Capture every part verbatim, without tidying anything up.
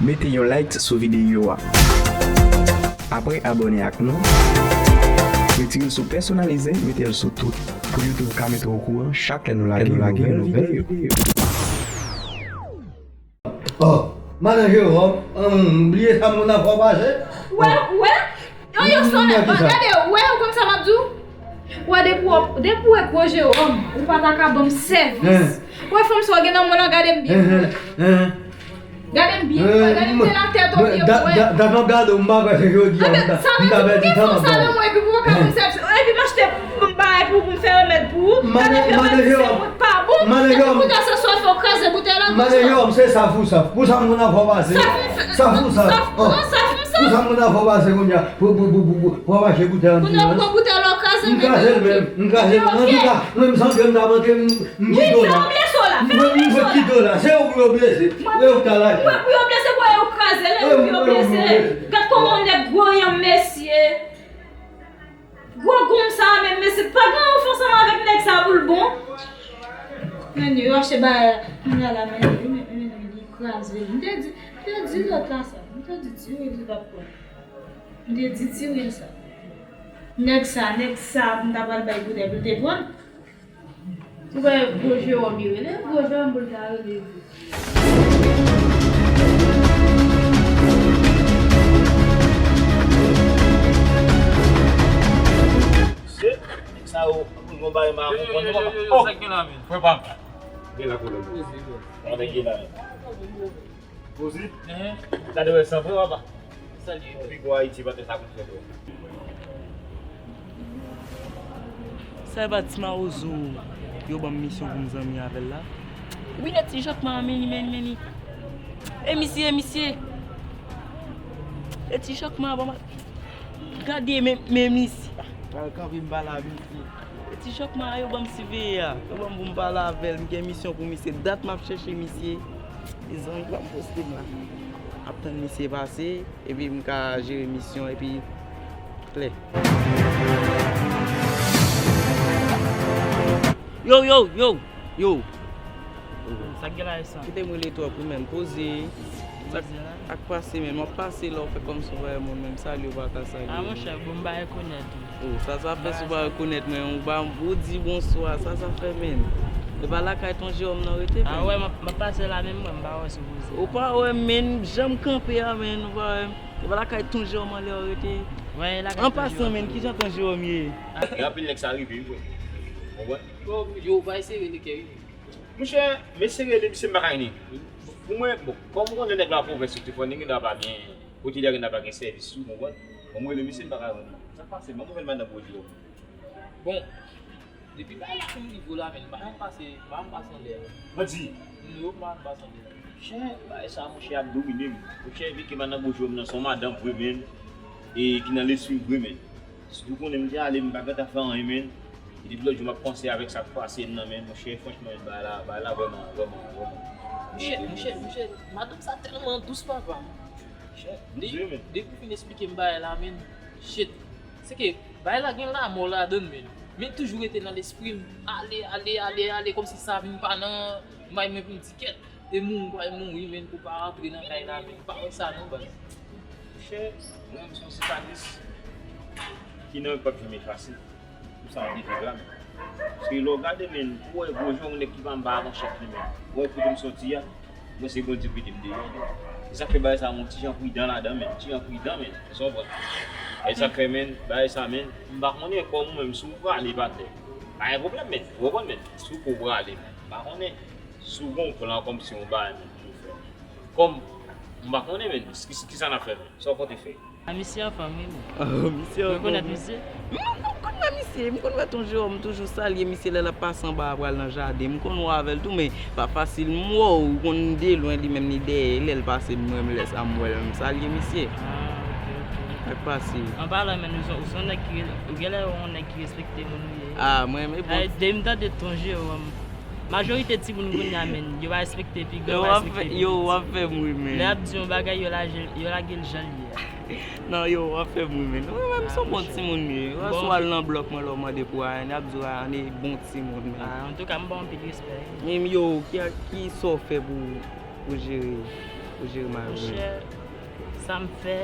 Mete yon like sou videyo a. Apre abòne ak nou, retire l sou pèsonalize, mete l sou tout, pou YouTube ka mete w okouran chak lè nou lage nouvèl videyo. Oh, madan Jewòm, m bliye sa moun nan fè w pase. Wè, wè. Yo, yo, sonè. Gade, wè, ou konn sa m ap di w? Wè, depi w, depi w wè gwo Jewòm, ou pa ta ka ban m sèvis. Wè, fanm sa w gen nan men w lan, gade m byen. Gade m byen, wè, gade m te la tèt o pye w, wè. Dat m ap gade w, m pa kwè se jodi a m ta pèdi tan m ap gade w. Epi pou w ka ban m sèvis, epi m achte bagay pou, pou m fè remèd pou ou. Gade m fè remèd pou ou, pa bon. Epi kounye a se swa fè w kraze boutèy la. Madan Jewòm, se saf ou saf. Pou sa m konn ap fè w pase. Saf ou saf. Pou sa m konn ap fè w pase kounye a. Pou, pou, pou, pou, pou, pou w mache boutèy an ti rans. Kounye a w pran boutèy la, w kraze l. M kraze l menm. M kraze l. Antouka, mwen m santi m ta manke m, m kite w la. Mwen m fout kite w la. Se ou pou yo blese. E ou k ta lage. Mwen pou yo blese, pou yo kraze l, e ou pou yo blese. Gad kòman yon nèg gwo yanm, mesye. Gwo gonm sa a menm, mesye, pa gen yon fè ansanm avèk nèg sa a pou l bon. Men yo achte bagay la, kounye a la, men li, men, men li kraze. M te di, m te di lòt la sa. M te di tire l, li p ap pran. M te di tire l sa. Nèg sa, nèg sa, pou m ta pral bay koutèy pou l te pran. Ou wè gwo Jewòm li rele, gwo Jewòm pou l ta rele vre. Mesye, nèg sa yo, anpil gon bagay m pa konprann non, papa. Oh! Sa k gen la, men? Frè pa m. Gen la pwoblèm. Poze, frè. Kòman nèg ye la, men? Poze? Enhen. Gade wè san frè, papa. Salye. Pi gwo Ayiti, pa te sa konn fè, frè. Sa e pa ti mawozo yo ban m misyon pou m zanmi avè l la? Wi, e ti Jakma a, men li, men li, men li. E misye, e misye. E ti Jakma a ban m. Gade, men, men misye. Pral kanpe m pale a misye. E ti Jakma a yo ban m siveye a. Yo ban m pou m pale avè l. M gen misyon pou misye. Dat m ap chèche misye. Mezanmi, pa m poste m la. Ap tann misye pase. Epi m ka jere misyon epi klè. Yo, yo, yo, yo. Sa k gen la e sa? Kite m rele twòp wi, men poze. Sa k pase, men m ap pase la, w fè kòmsi w pa wè moun, men m salye w pa ka salye. A monchè, bon, m pa rekonèt ou. Oh, sa sa fè si w pa rekonèt mwen, ou pa, ou di bonswa, sa sa fè, men. E pa lakay Ton Jewòm nan w rete, men. A wè, m ap, m ap pase la menm mwen, m pa wè si w poze. Ou pa wè, men, jan m kanpe a, men, ou pa wè. E pa lakay Ton Jewòm anlè w rete. Wè, e lakay Ton Jewòm. An pasan, men, kijan Ton Jewòm ye? Gen anpil nèg sa rive, wi, frè. Konprann? Bon, yo, pa eseye rele kè, wi. Monchè, m eseye rele misye, m pa ka jwenn li. Pou mwen, bon, kòm ou konnen nèg la pwovens, ou te fò nèg la pa byen. Kote li a gen pa gen sèvis tou, konprann? Bon, mwen rele misye, m pa ka jwenn li. Sa k pase? Ban m nouvèl madan Brodye. Bon, depi bagay la fin rive w la, men, m pa janm pase, m pa janm pase anlè a. Mwen di. Nimewo m pa janm pase anlè a. Monchè, bagay sa, monchè, ap domine m. Monchè, epi ke madan Brodye nan se yon madanm vre, men, e ki nan lespri vre, men. Si w konnen m te ale, m pa gentan fè anyen, men. E depi lòt jou, m ap panse avèk sa k pase m nan, men, monchè, franchman, bagay la, bagay la vrèman, vrèman, vrèman. Monchè, monchè, monchè, madanm sa tèlman dous, papa. Depi w fin esplike m bagay la, men, shit. Se ke bagay la gen lanmò ladan l, men. Men toujou rete nan lespri m. Ale, ale, ale, ale, kòmsi sa vin pa nan may mwen pou m di kèt. E mouri, m pral mouri, men, pou pa rantre nan kay la, men. M pa wè sa, non, baz. Monchè, mwen menm se yon sikatris ki nan yo k p ap janm efase. Pou sa m te viv la, men. Paske lè w gade, men, pou w wè gwo jan yon nèg ki pa m pa avan chèf li, men. Ou wè kote m sòti a, mwen se Bondye ki mete m deyò, men. E sa k fè bagay sa yon ti jan pridan ladan, men. Ti jan pridan, men. Èske w konprann? E sa k fè, men, bagay sa, men, m pa konnen kòman ou menm, si w prale, patnè. Pa gen pwoblèm, men. Ou konprann, men. Si w poko prale, men. M pa konnen si w gen yon plan kòmsi yon bagay, men, pou w fè. Kòm, m pa konnen, men. Ki, kisa n ap fè, men? Sa w konte fè? A, misye anfòm, wi, men. Oh, misye anfòm. Ou rekonèt misye? M, m konn wè misye, m konn wè Ton Jewòm toujou salye misye lè l ap pase anba a pral nan jaden. M konn wè avè l tou, men pa fasil m wè w, ou konn de lwen, li menm li dèyè, lè l pase m wè, m lè sa m wè l, m salye misye. Ah, ok, ok. Sa k pase? An palan, men, ou se, ou se yon nèg ki, ou genlè yon nèg ki respekte moun ou ye. Ah, mwen, men bon. Ay, depi m tande Ton Jewòm, majorite timoun kounye a, men, yo pa respekte pi gran, yo pa respekte pi piti. Yo, w ap fè m ri, men. Lè y ap di yon bagay, yo lage, yo lage l jan l ye a. Non, yo, w ap fè m ri, men. Mwen menm, m se yon bon timoun, men. Wè, si w al nan blòk mwen, lè w mande pou Ayane, y ap di w Ayane bon timoun, men. Ah, antouka, m ba w anpil respè. Men, yo, ki, ki sa w fè pou, pou jere? Ou jere mari w menm? Monchè, sa m fè,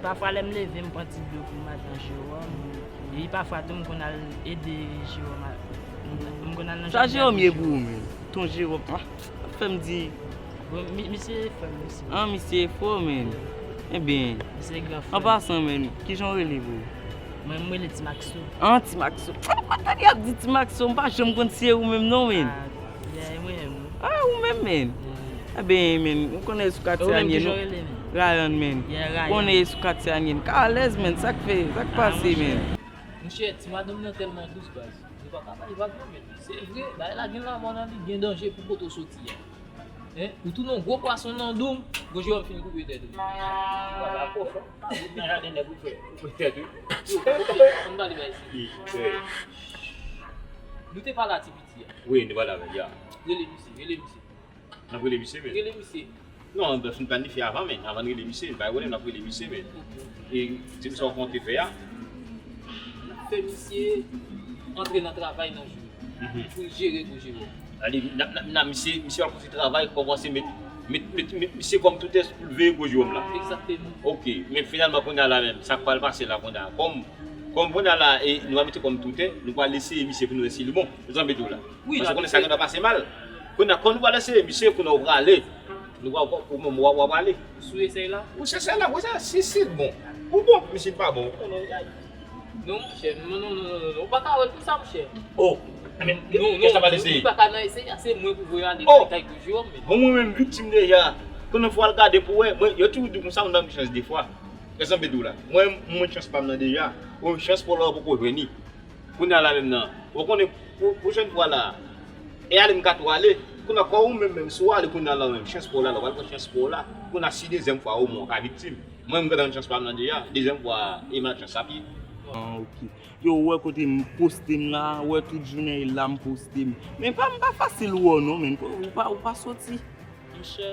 pafwa lè m leve, m pran ti dlo pou m al nan Jewòm. Epi pafwa tou, m konn al ede Jewòm. M konn al nan Sa Jewòm ye pou ou menm? Ton Jewòm, ah, ap fè m di. Bon, mi- misye fò, misye. Ah, misye fò, menn. Ebyen, Misye gran frè. An pasan, menn, kijan w rele vre? Mwen, m rele Ti Maxo. Ah, Ti Maxo. Ah, m pa tande y ap di Ti Maxo, m pa janm konn si se ou menm non, menn. Ah, yeah, e mwen menm, wi. Ah, ou menm, menn. Yeah. Ebyen, menn, ou konnen sou katye a n ye nou. Ryan, menn. Yeah, Ryan. Konnen sou katye a n ye nou. Ka alèz, menn, sa k fè, sa k pase, menn? Monchè, ti madanm nan tèlman dous, baz. Nou pa ka pale vag non, menn. Se vre, bagay la gen lanmò nan li, gen danje pou kote w soti a. Hein? Ou tounen yon gwo pwason nan dou m, gwo Jewòm fin koupe tèt ou. Ou pa dakò, frè. Ou nan jaden nèg ou fè, ou fè tèt ou. Yo, ok, ann pale bay sa. Nou te pale a ti piti a. Wi, nou te pale avè l, ya. Rele misye, rele misye. N ap rele misye, men. Rele misye. Non, n ap fin planifye avan, men. Avan n rele misye, pa gen pwoblèm, n ap rele misye, men. Ok. E di m sa w konte fè a. N ap fè misye antre nan travay nan jou. Mhm. Pou l jere gwo Jewòm. Alè, n ap, n ap, n ap, misye, misye ap konstwi travay, kòmanse met, met, met, met misye kòm toutè pou l veye gwo Jewòm la. Egzakteman. Ok, men finalman, kounye a la menm, sa k pral pase la kounye a? Kòm, kòm kounye a la, e, nou pa mete kòm toutè, nou pral eseye misye pou nou wè si l bon. Ou sanble di w la? Wi, paske konnen sa gen dwa pase mal. Kounye a, kòm nou pral eseye misye, kounye a w prale. Nou pral, ou menm, w ap, w ap prale. Sou esèy la? Ou se esèy la, wè sa, si, si l bon. Ou bon, men si l pa bon, ou konnen, ay. Non, monchè, non, non, non, non, non, non. Ou pa ka wè l konsa, monchè. Oh, men, non, non, kèsa pa l eseye? Li pa ka nan eseye a, se mwen pou voye ale kay gwo Jewòm, men. Bon, mwen menm viktim deja. Kounye a fò w al gade pou wè. Mwen, yo toujou di konsa, moun pa gen chans de fwa. Kèsa m vle di w la? Mwen, mwen chans pa m nan deja. Bon, chans pa w la, ou poko jwenn li. Kounye a la menm nan, ou konnen, pwo-, pwochèn fwa la, e ale m ka tou ale. Kounye a, kò ou menm, menm si w ale kounye a la menm, chans pa w la, la, w pral pran chans pa w la. Kounye a, si dezyèm fwa omwen w ka viktim. Mwen, m gentan chans pa m nan deja, dezyèm fwa, e malchans ap ye. Ah, ok. Yo, ou wè kote m poste m la, ou wè tout jounen e la m poste m. Men pa, m pa fasil wè w non, men ou pa, ou pa soti. Monchè,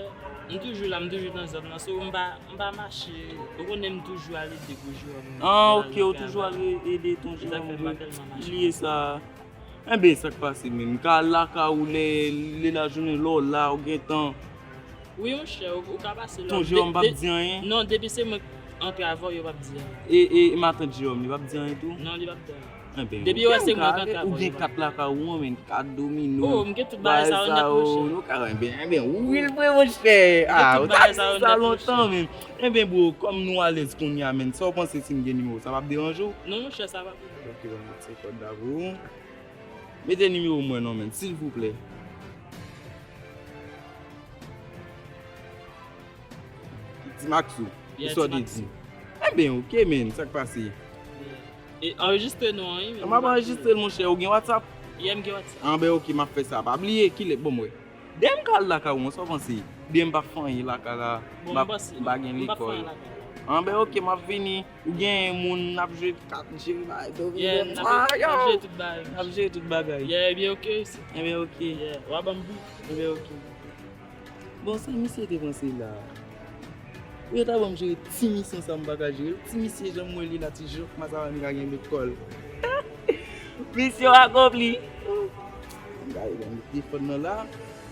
m toujou la, m toujou nan zòn nan, so m pa, m pa mache, ou konnen m toujou al ede gwo Jewòm. Ah, ok, ou toujou al e-, ede ton Jewòm. Li ye sa. Enben, sa k pase, men? M ka al lakay ou lè, lè lajounen, lè w la, ou gen tan. Wi, monchè, ou, ou ka pase la. Ton Jewòm p ap di anyen? Non, depi se mwen k antre avè w, yo p ap di anyen. E, e, e matant Jewòm, li p ap di anyen tou? Non, li p ap di anyen. Enben, depi yo wè se mwen k antre avè w, ou gen kat lakay ou an, men, kat domino. Oh, m gen tout bagay sa yo nèt, monchè. Nou ka, enben, enben, ou vil vre, monchè. Ah, ou ta di sa lontan, men. Enben, bro, kòm nou alèz kounye a, men, sa w panse si m gen nimewo, sa p ap deranje w? Non, monchè, sa p ap deranje. Ok, ban m mete kòd la pou ou. Mete nimewo mwen non, men, silvouplè. Ti Maxo, ou sa w te di? Enben, ok, men, sa k pase? E anrejistre non an, wi, men. M ap anrejistre l, monchè. Ou gen WhatsApp? Yeah, m gen WhatsApp. Anben, ok, m ap fè sa. Pa bliye, kilè, bon, mwen. Dèyè m ka al lakay ou, sa w panse? Dèyè m pa fè anyen lakay la. M pa gen lekòl. Anben, ok, m ap vini. Ou gen moun n ap jwe kat, jere bagay, domino. Yeah, n ap jere tout bagay. N ap jere tout bagay. Yeah, ebyen, ok, isi. Ebyen, ok. Yeah, w a ban m bout. Ebyen, ok. Bon, sa misye te panse la? Ou yo ta ban m jere ti misyon sa m pa ka jere. Ti misye jan m wè li la, ti jòf masawani ka gen lekòl. Misyon akonpli. M gade ban m telefòn nan la.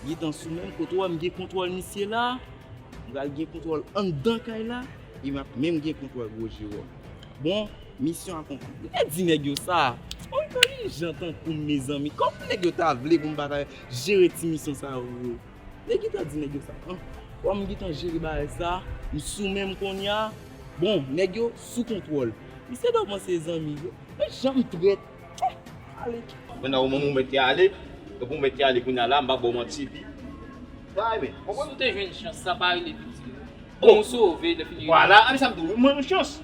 Gentan sou menm kontwòl, m gen kontwòl misye la. M pral gen kontwòl anndan kay la. E m ap menm gen kontwòl gwo Jewòm. Bon, misyon akonpli. Ou te di nèg yo sa? Entèlijan tankou m, mezanmi. Kòman nèg yo ta vle pou m pa ta jere ti misyon sa yo? Nèg yo ta di nèg yo sa, an. Kòm m gentan jere bagay sa, m sou men m kounye a. Bon, nèg yo sou kontwòl. Misye dwe panse zanmi yo. Men jan m trèt. Ale. Kounye a, ou menm ou mèt te ale. Epi ou mèt te ale kounye a la, m pa ba w manti, epi. Bay, men. Si w te jwenn chans, sa pa rele viktim. Bon, ou sove, lè fini. Vwala, a, men sa m di w, mwen yon chans.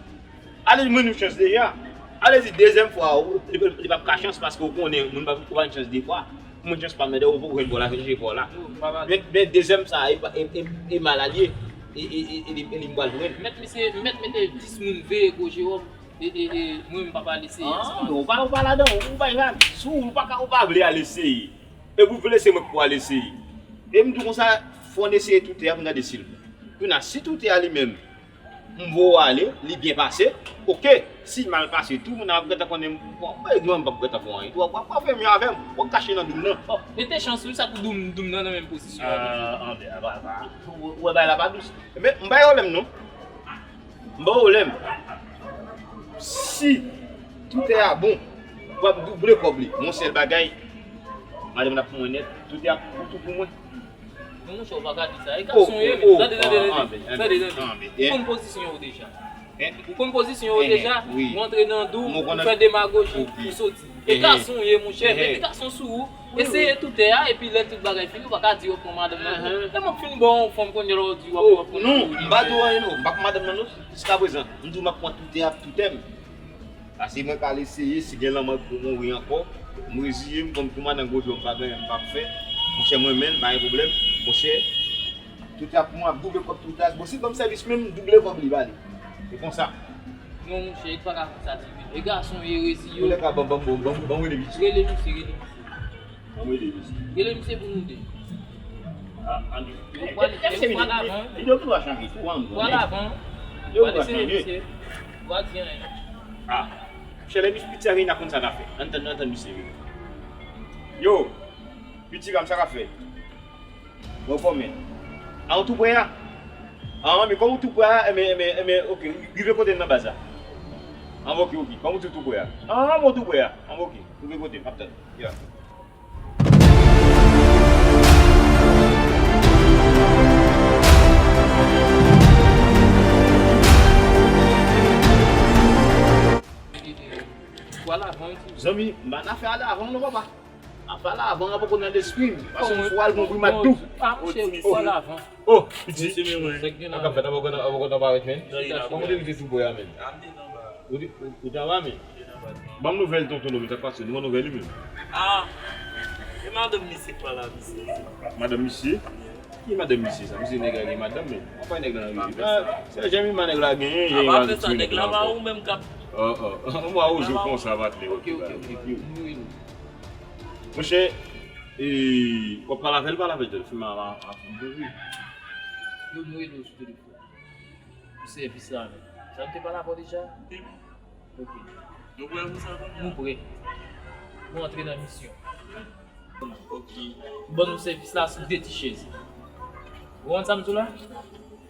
Ale, mwen yon chans deja. Ale di dezyèm fwa, ou, li, li p ap ka chans paske ou konnen, moun pa, ou pa yon chans de fwa. Mwen chans pa m nan, ou poko jwenn bò la, chèche bò la. Men, men dezyèm sa, e, e, e, e mal alye. E, e, e, e, li, e li m pral jwenn. Mèt misye, mèt mete dis moun veye gwo Jewòm. E, e, e, mwen, m pa pral eseye. Ah, non, ou pa, ou pa ladan, ou pa, si ou pa ka, ou pa vle al eseye. E pou vle se mwen k pou al eseye. E m di w konsa, fò n eseye toutè a pou n gade si l bon. Kounye a, si toutè a li menm, m voye w ale, li byen pase, ok. Si mal pase, tout moun ap gentan konnen m, bon, mwen, mwen, m p ap gentan fè anyen. Tou, w ap, w ap fè mye avè m, w ap kache nan doum nan. Bon, mete chans ou, sa pou doum, doum nan nan menm pozisyon an toujou. Anben, anben, ou wè bagay la pa dous. Men, m pa gen pwoblèm non. M pa gen pwoblèm. Si tout a bon, w ap double kòb li. Yon sèl bagay, madanm nan pou mwen nèt, tout a pou, tout pou mwen. Non, monchè, ou pa ka di sa. E gason ye, men. Tande, tande, tande. Tande, tande. Ou konn pozisyon ou deja. Ou konn pozisyon ou deja. Ou antre nan doum, ou fè demagoji, ou soti. E gason ou ye, monchè. Mete gason sou ou. Eseye tout a, epi lè tout bagay fini, ou pa ka di w ap pran madanm nan. Lè m ap fin ba w yon fanm kounye a la, ou di w ap pran. Non, m pa di w anyen non. M pa pran madanm nan non. Jiskaprezan, m di w m ap pran tout a, tout m. Pase mwen ka al eseye, si gen lanmò pou mouri ankò, m reziye m, kòm tou madan gwo jwè m pa gen anyen m p ap fè. Monchè, mwen menm, pa gen pwoblèm. Monchè, tout a pou mwen ap double kòb tout a. Bon, si l ban m sèvis menm, m double kòb li ba li. Se konsa. Non, monchè, li pa ka fè sa, Divin. E gason, e reziye w. Kounye a, ban, ban, ban, ban, ban m rele misye. Rele misye, rele misye. Ban m rele misye. Rele misye pou nou de. Ah, ann. Ou pral, ou pral avan. Videyo tou a chanje tou, ann. Ou pral avan. Ou pral eseye misye. Ou pa di anyen. Ah. Chè, lè misye piti a vini, n a konn sa n a fè. Ann tann, ann tann misye vini. Yo, piti pa m, sa k ap fèt? Bon, kòman? A, ou tou prè a? Ah, men kòm ou tou prè a, enben, enben, enben, ok, rive kote m nan baz la. Ah, ok, ok, kòm ou di ou tou prè a. Ah, bon, ou tou prè a. Ah, ok, rive kote m, m ap tann. Ya. Zanmi, m pa nan afè ale avan w non, papa. Apa la avan an poko nan lespri m. Paske m sou al gon grimad tou. Ah, monchè, ou pral avan. Oh, piti. Sa k ap fèt, apa kontan, apa kontan parèt, men? Kòman ou te rive tou bò a, men? Ou te, ou, ou te anba, men? Ban m nouvèl tonton non, men sa k pase, nou ban nouvèl li menm. Ah, e madanm misye k pa la, misye. Madanm misye? Ki madanm misye sa? Misye nèg la gen madanm, men. Apa nèg la nan rive. Ah, se Jemima nèg la genyen, Jemima gen ti nèg la ankò. Oh, oh. Mwen pa oze konsa, matlè. Ok, ok, ok. Monchè, e, w ap pale avè l, pale avè l, telefòn nan la, ap mouri. Yo, nou rele w sou telefòn. Pou sèvis la menm. Sa nou te pale avè w deja? Ok. Nou prè pou sa kounye a? Nou prè. Nou antre nan misyon. Ok. Ban nou sèvis la sou de ti chèz. Ou konprann sa m di w la?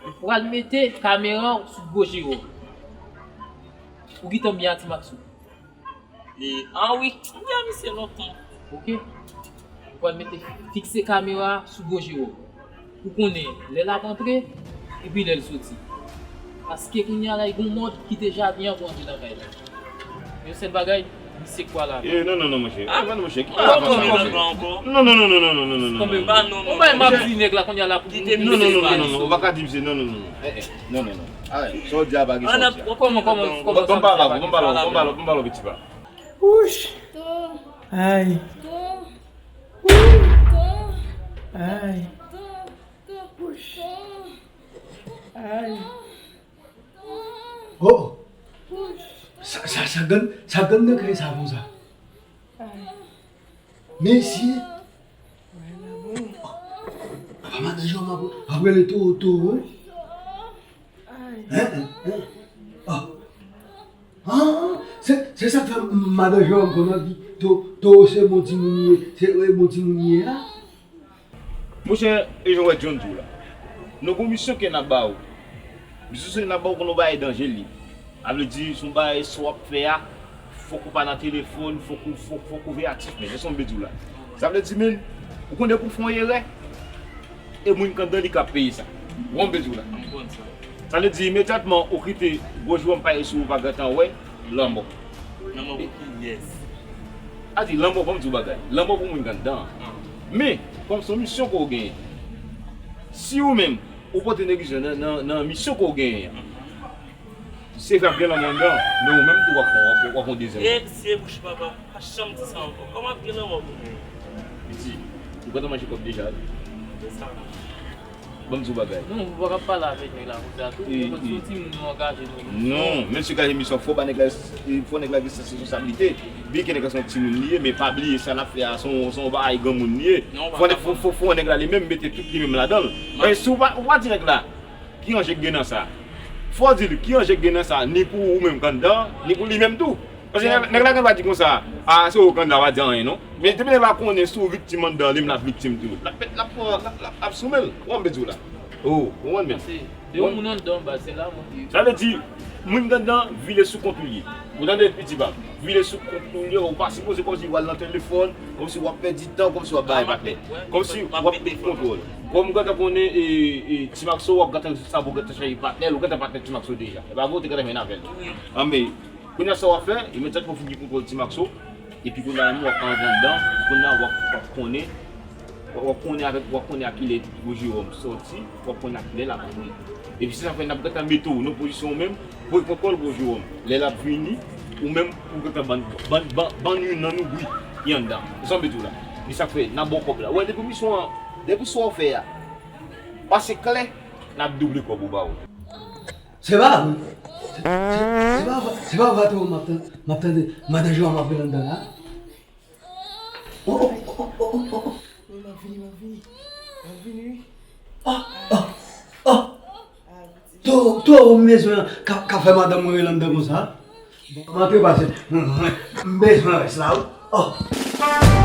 Ou pral mete kamera w sou gwo Jewòm. Ou gentan byen ak Ti Max ou. E, ah wi, m gen misye lontan. Ok. Ou pral mete, fikse kamera sou gwo Jewòm. Ou konnen lè l ap antre, epi lè l soti. Paske kounye a la, gen yon mòd ki deja byen pou antre nan kay la. Yon sèl bagay, misye k pral avan. Eh, non, non, non, monchè. Ah, non, monchè, ki pral avan sa, monchè? Non, non, non, non. Ou bay m ap di nèg la kounye a la pou... Non, non, non, non, non, non, ou pa ka di misye, non, non, non, non. Eh, eh, non, non, non. Alright, sa w di a pa gen sans. Kòman, kòman, kòman, kòman sa w di a pa gen sans? Ban m pale avè w, ban m pale avè w, ban m pale avè w, piti pa. Wouch! Ay. Ay. Wouch! Ay. Oh! Sa, sa, sa grann, sa grann nan kay sa konsa? Ay. Mesye! Papa madan Jewòm ap, ap rele towo, towo, wi. Ay. Hein, hein, hein. Ah. Ah, se, se sa k fè madan Jewòm konn ap di, to, towo se bon timoun li ye, se, e, bon timoun li ye a. Monchè, e jan w wè John di w la. Nou gon misyon ke n ap ba ou. Misyon se n ap ba ou konn yon bagay danje li. A vle di, se yon bagay sa w ap fè a, fòk ou pa nan telefòn, fòk ou, fòk, fòk ou veyatif, men. Se sa m vle di w la. Sa vle di, men, ou konnen pou w fè yon erè, e moun k anndan li k ap peye sa. Ou konprann m vle di w la? Sa vle di, imedyatman ou kite gwo Jewòm pale sou ou, pa gentan wè, lanmò. Lanmò pou kiyès? A di, lanmò, ban m di w bagay. Lanmò pou moun k anndan an. Men, kòm se yon misyon ke w genyen, si ou menm, ou pote neglijan nan, nan, nan misyon ke w genyen an, se vre ap gen lanmò anndan, men ou menm tou w ap fè, w ap, w ap fè yon dezyèm. E, se bouch papa. Pa janm di sa ankò. Kòman ap gen lanmò pou mwen? Piti, ou gentan manje kòb deja, wi. Se sa. Ban m di w bagay. Non, ou pa ka pale avèk nèg la konsa tou. Ou se yon timoun, nou angaje nou. Non, menm si w gaye misyon, fò ba nèg la, fò nèg la gen sans responsablite. Byen ke nèg la se yon timoun li ye, men pa bliye sa n ap fè a, se yon, se yon bagay granmoun li ye. Fò nèg, fò, fò, fò nèg la li menm mete tout li menm ladan l. Paske si w pa, ou pa di nèg la, ki danje k gen nan sa? Fò w di l ki anje k gen nan sa, ni pou ou menm k anndan, ni pou li menm tou. Paske nèg, nèg la gen dwa di konsa, a, se ou k anndan, pa di anyen non. Men depi nèg la konnen si w viktim anndan, li menm l ap viktim tou. L ap, l ap, l ap, l ap, l ap soumen l. Ou konprann m di w la? Ou konprann men? Paske de yon moun anndan, ba, se la mwen di. Sa vle di, moun k anndan vile sou kont ou li ye. Ou tande piti pa m? Vile sou kont ou li ye, ou pa sipoze kòmsi w al nan telefòn, kòmsi w ap pèdi tan, kòmsi w ap bay patnè. Kòmsi w ap pèdi kontwòl. Kòm ou gentan konnen, e, e, Ti Maxo, w ap gentan sa pou w gentan chèche patnè l, ou gentan patnè Ti Maxo deja. E pa vre, ou te gentan jwenn avè l. Anben, kounye a sa w ap fè, imedyatman w fin gen kontwòl Ti Maxo, epi kounye a menm w ap antre anndan, kounye a w ap, w ap konnen, w ap konnen avèk, w ap konnen a kilè Gwo Jewòm sòti, w ap konnen a kilè l ap mouri. Epi se sa fè n ap gentan mete w nan pozisyon ou menm, pou w pran kòl Gwo Jewòm. Lè l ap vini, ou menm, ou gentan ban, ban, ban, ban youn nan nou bri ki anndan. Ou sanble tou la. Men sa fè, n ap ba w kòb la. Ou wè, depi misyon an, depi sa w fè a, pase klè, n ap double kòb ou ba ou. Se pa vre. Se, se pa vre, se pa vre, Teo, m ap tan-, m ap tande madan Joan m ap vin anndan la. Oh, oh, oh, oh, oh, oh, oh. Wi, m ap vini, m ap vini. M ap vini, wi. Oh, oh, oh. Ah, Teo, Teo, m bezwen ka, ka fè madanm mwen rele anndan konsa. Bon, m antre pase. M, m, m bezwen rès la, wi. Oh.